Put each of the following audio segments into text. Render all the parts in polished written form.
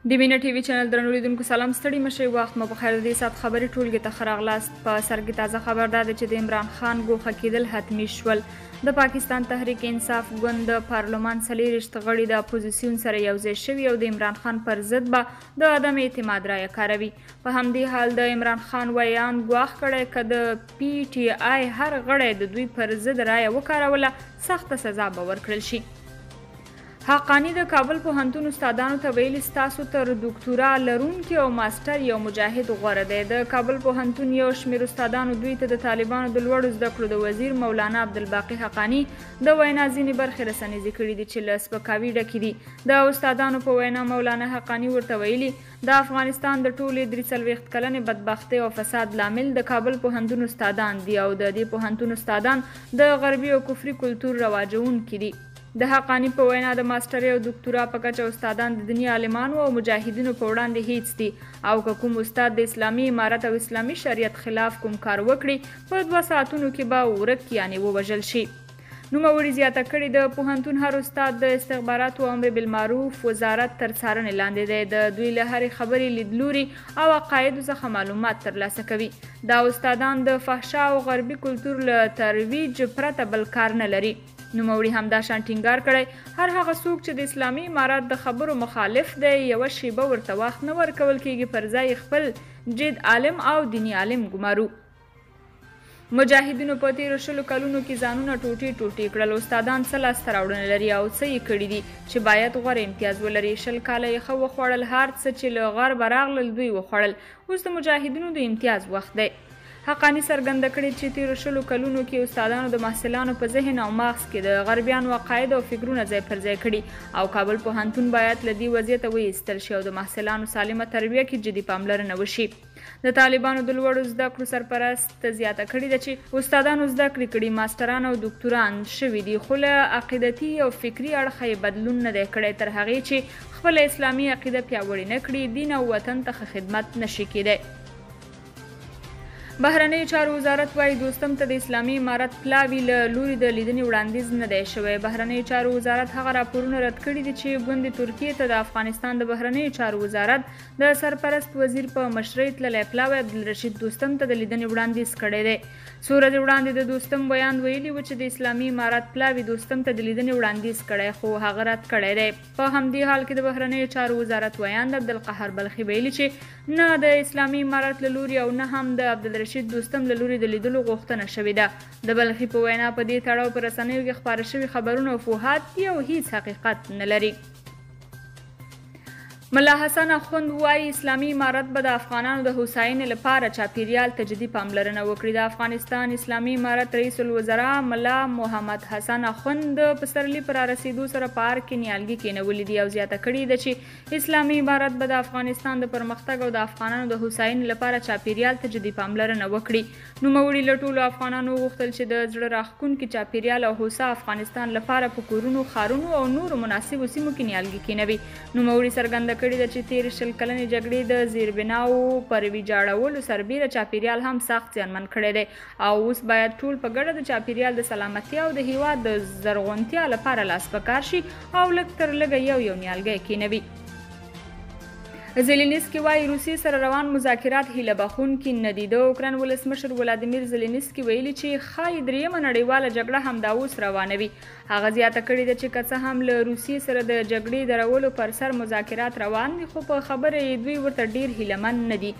د مینه ټي وي چینل درنو لیدونکو سلام، ستړي مشي، وخت مو په خیر. د دې ساعت خبري ټولګې ته ښه راغلاست. په سر کې تازه خبر دا ده چې د عمران خان ګوښه کېدل حتمي شول. د پاکستان تحریک انصاف ګوند د پارلمان 24 غړي د اپوزیسیون سره یوځای شوي او د عمران خان پر ضد به د عدم اعتماد رایه کاروي. په همدې حال د عمران خان ویاند ګواښ کړی، که د پي ټي آی هر غړی د دوی پر ضد رایه وکاروله، سخته سزا به ورکړل شي. حقاني د کابل پوهنتون استادانو ته ویلي، ستاسو تر دوکتورا لرونکي او ماسټر یو مجاهد غوره دی. د کابل پوهنتون یو شمېر استادانو دوی ته د طالبانو د لوړو زده کړو د وزیر مولانا عبدالباقي حقاني د وینا ځینې برخې رسنیزې کړې دي چې له سپکاوي ډکې دي. د استادانو په وینا مولانا حقاني ورته ویلي، د افغانستان د ټولې 43 کلنې بدبختۍ او فساد لامل د کابل پوهنتون استادان دي او د دې پوهنتون استادان د غربي او کفري کلتور رواجوونکي دي. د حقاني په وینا د ماسټرۍ او دوکتورا په کچه استادان د دیني عالمانو او مجاهدینو په وړاندې هیڅ دي او که کوم استاد د اسلامي امارت او اسلامي شریعت خلاف کوم کار وکړي، په 2 ساعتونو کې به ورک یعنې ووژل شي. نوموړي زیاته کړې، د پوهنتون هر استاد د استخباراتو او امر بالمعروف وزارت تر څارنې لاندې دی. د دوی له هرې خبرې، لیدلوري او عقایدو څخه معلومات ترلاسه کوي. دا استادان د فحشا او غربي کلتور له ترویج پرته بل کار نه لري. نوموړي همداشان ټینګار کړی، هر هغه څوک چې د اسلامي امارت د خبرو مخالف دی، یوه شیبه ورته وخت نه ورکول کېږي، پر ځای خپل جد عالم او دیني عالم ګمارو. مجاهدینو په تېرو 20 کلونو کې ځانونه ټوټې ټوټې کړل. استادان څه لاسته راوړنه لري او څه یې کړي دي چې باید غوره امتیاز ولري؟ 20 کاله یې ښه وخوړل، هر څه چې له غربه راغلل دوی وخوړل. اوس د مجاهدینو د امتیاز وخت دی. حقاني څرګنده کړې چې تېرو 20 کلونو کې استادانو د محصلانو په ذهن او مغز کې د غربیانو عقاید او فکرونه ځای پر ځای کړي او کابل پوهنتون باید له دې وضعیته وایستل شي او د محصلانو سالمه تربیه کې جدي پاملرنه وشي. د طالبانو د لوړو زده کړو سرپرست زیاته کړې ده چې استادانو زده کړې کړي، ماسټران او دوکتوران شوي دي، خو له عقیدتي او فکري اړخه یې بدلون نه دی کړی. تر هغې چې خپله اسلامي عقیده پیاوړې نه کړي، دین او وطن ته ښه خدمت نشي کېدی. بهرنیو چارو وزارت وایي، دوستم ته د اسلامي امارت پلاوي له لوري د لیدنې وړاندیز نه دی شوی. بهرنیو چارو وزارت هغه راپورونه رد کړي دي چې ګوندې ترکیې ته د افغانستان د بهرنیو چارو وزارت د سرپرست وزیر په مشرۍ تللی پلاوی عبدالرشید دوستم ته د لیدنې وړاندیز کړی دی. څو ورځې وړاندې د دوستم ویاند ویلي و چې د اسلامي امارت پلاوي دوستم ته د لیدنې وړاندیز کړی، خو هغه رد کړی دی. په همدې حال کې د بهرنیو چارو وزارت ویاند عبدالقهار بلخي ویلي چې نه د اسلامي امارت له لوري او نه هم د عبدالرشید دوستم له لوري د لیدلو غوښتنه شوې ده. د بلخي په وینا په دې تړاو په رسنیو کې خپاره شوي خبرونه افواهات دي او هیڅ حقیقت نه لري. ملا حسن اخوند وایي، اسلامي امارت به د افغانانو د هوساینې لپاره چاپیریال ته جدي پاملرنه وکړي. د افغانستان اسلامي امارت رئیس الوزرا ملا محمد حسن اخوند د پسرلي په رارسېدو سره په ارګ کې نیالګي کېنولي دي او زیاته کړې ده چې اسلامي امارت به د افغانستان د پرمختګ او د افغانانو د هوساینې لپاره چاپیریال ته جدي پاملرنه وکړي. نوموړي له ټولو افغانانو وغوښتل چې د زړه راښکونکي چاپیریال او هوسا افغانستان لپاره په کورونو، ښارونو او نورو مناسبو سیمو کې نیالګي کېنوي. نوموړي څرګنده کړې ده چې تېرې 20 کلنې جګړې د زیربناوو پر ویجاړولو سربېره چاپیریال هم سخت زیانمن کړی دی او اوس باید ټول په ګډه د چاپیریال د سلامتیا او د هیواد د زرغونتیا لپاره لاس په کار شي او لږ تر لږه یو یو نیالګی کېنوي. زیلینسکي وایي، روسیې سره روان مذاکرات هیله بخښونکي نه دي. د اوکراین ولسمشر ولادیمیر زیلینسکي ویلي چې ښایي درېیمه نړیواله جګړه همدا اوس روانه وي. هغه زیاته کړې ده چې که څه هم له روسیې سره د جګړې درولو پر سر مذاکرات روان دي، خو په خبره یې دوی ورته ډېر هیله من نه دي.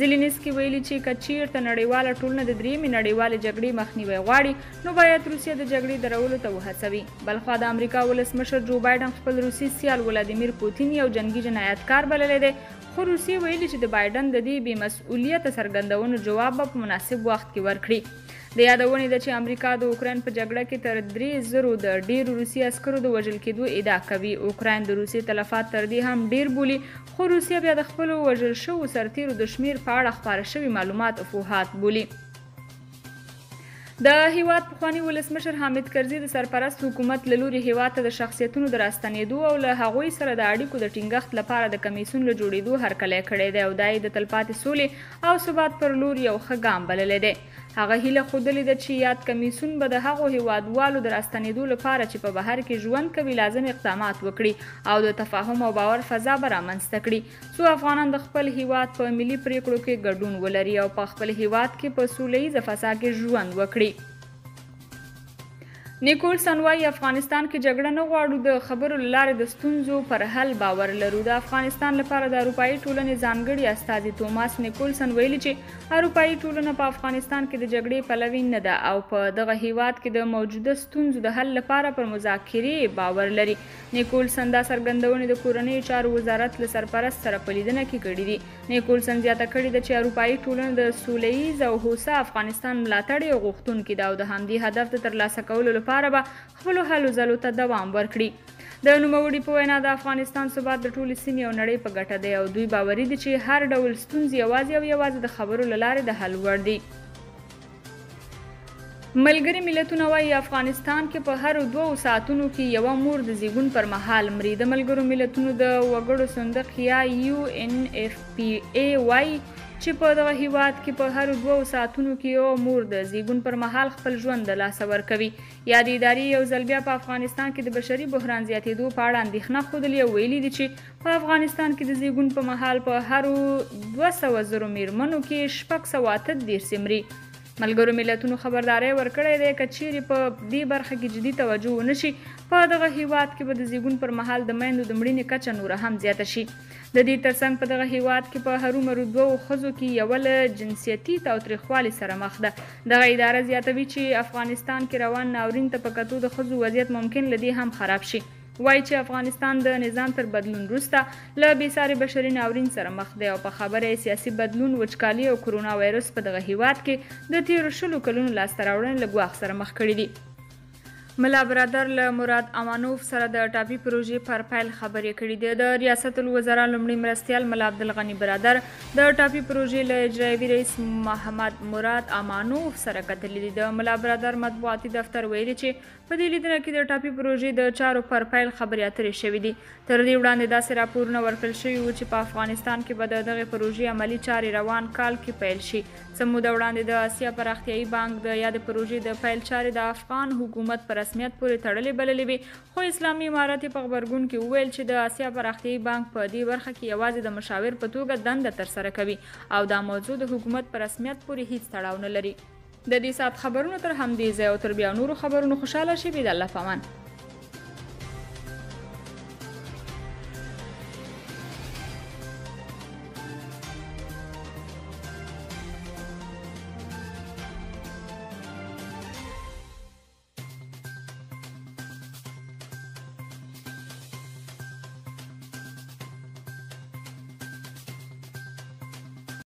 زیلینسکي ویلي چې که چیرته نړیواله ټولنه د درېیمې نړیوالې جګړې مخنیوی غواړي، نو باید روسیه د جګړې درولو ته وهڅوي. بلخوا د امریکا ولسمشر جو بایډن خپل روسي سیال ولادیمیر پوتین یو جنګي جنایتکار بللی دی، خو روسیې ویلي چې د بایډن د دې بې مسؤلیته څرګندونو جواب به په مناسب وخت کې ورکړي. د یادونې ده چې امریکا د اوکراین په جګړه کې تر 3000 د ډېرو روسي عسکرو د وژل کېدو ادعا کوي. اوکراین د روسیې تلفات تر دې هم ډېر بولي، خو روسیه بیا د خپلو وژل شوو سرتیرو د شمېر په اړه خپاره شوي معلومات افواهات بولي. د هیواد پخواني ولسمشر حامد کرزي د سرپرست حکومت له لوري هیواد ته د شخصیتونو د راستنېدو او له هغوی سره د اړیکو د ټینګښت لپاره د کمیسیون له جوړېدو هرکلی کړی دی او دا یې د تلپاتې سولې او ثبات پر لور یو ښه ګام بللی دی. هغه هیله ښودلې ده چې یاد کمیسیون به د هغو هیوادوالو د راستنېدو لپاره چې په بهر کې ژوند کوي لازم اقدامات وکړي او د تفاهم او باور فضا به رامنځته کړي څو افغانان د خپل هیواد په ملي پریکړو کې ګډون ولري او په خپل هیواد کې په سوله ییزه فضا کې ژوند وکړي. نیکولسن وايي، افغانستان کې جګړه نه غواړو، د خبرو له لارې د ستونزو پر حل باور لرو. د افغانستان لپاره د اروپايي ټولنې ځانګړي استازي توماس نیکولسن ویلي چې اروپايي ټولنه په افغانستان کې د جګړې پلوي نه ده او په دغه هیواد کې د موجوده ستونزو د حل لپاره پر مذاکرې باور لري. نیکولسن دا څرګندونې د کورنیو چارو وزارت له سرپرست سره په لیدنه کې کړې دي. نیکولسن زیاته کړې ده چې اروپايي ټولنه د سوله ییز او هوسا افغانستان ملاتړې او غوښتونکې ده او د همدې هدف د ترلاسه کولو لپاره به خپلو هلو ځلو ته دوام ورکړي. د نوموړي په وینا، د افغانستان ثبات د ټولې سیمې او نړۍ په ګټه دی او دوی باوري دي چې هر ډول ستونزې یوازې او یوازې د خبرو له لارې د حل وړ دي. ملګري ملتونه وايي، افغانستان کې په هرو دوو ساعتونو کې یوه مور د زیږون پر مهال مري. د ملګرو ملتونو د وګړو صندوق یا یو این اف پي ای وايي چې په دغه هیواد کې په هرو دوو ساعتونو کې یوه مور د زیږون پر مهال خپل ژوند د لاسه ورکوي. یادې ادارې یو ځل بیا په افغانستان کې د بشري بحران زیاتېدو په اړه اندېښنه ښودلې او ویلي دي چې په افغانستان کې د زیږون په مهال په هرو 200 زرو میرمنو کې 638 یې مري. ملګرو ملتونو خبرداری ورکړی دی که چیرې په دې برخه کې جدي توجه ونه شي، په دغه هیواد کې به د زیږون پر مهال د میندو د مړینې کچه نوره هم زیاته شي. د دې ترڅنګ په دغه هیواد کې په هرومرو دوو ښځو کې یوه له جنسیتي تاوتریخوالي سره مخ ده. دغه اداره زیاتوي چې افغانستان کې روان ناورین ته په کتو د ښځو وضعیت ممکن له دې هم خراب شي. وايي چې افغانستان د نظام تر بدلون وروسته له بېساري بشري ناورین سره مخ دی او په خبره یې سیاسي بدلون، وچکالي او کرونا وایرس په دغه هیواد کې د تېرو 20 کلونو لاسته راوړنې له ګواښ سره مخ کړي دي. ملا برادر له مراد امانوف سره د ټاپي پروژې پر پیل خبرې کړې دي. د ریاست الوزرا لومړي مرستیال ملا عبدالغني برادر د ټاپي پروژې له اجرایوي رئیس محمد مراد امانوف سره کتلي دي. د ملا برادر مطبوعاتي دفتر ویلي چې په دې لیدنه کې د ټاپي پروژې د چارو پر پیل خبرې اترې شوې دي. تر دې وړاندې داسې راپورونه ورکړل شوي وو چې په افغانستان کې به د دغې پروژې عملي چارې روان کال کې پیل شي. څه موده وړاندې د اسیا پراختیايي بانک د یادې پروژې د پیل چارې د افغان حکومت په رسمیت پورې تړلې بللې وې، خو اسلامي امارت یې په غبرګون کې وویل چې د اسیا پراختیايي بانک په دې برخه کې یوازې د مشاور په توګه دنده ترسره کوي او دا موضوع د حکومت په رسمیت پورې هیڅ تړاو نه لري. د دې ساعت خبرونه تر همدې ځای او تر بیا نورو خبرونو خوشحاله شئ. د الله په امان.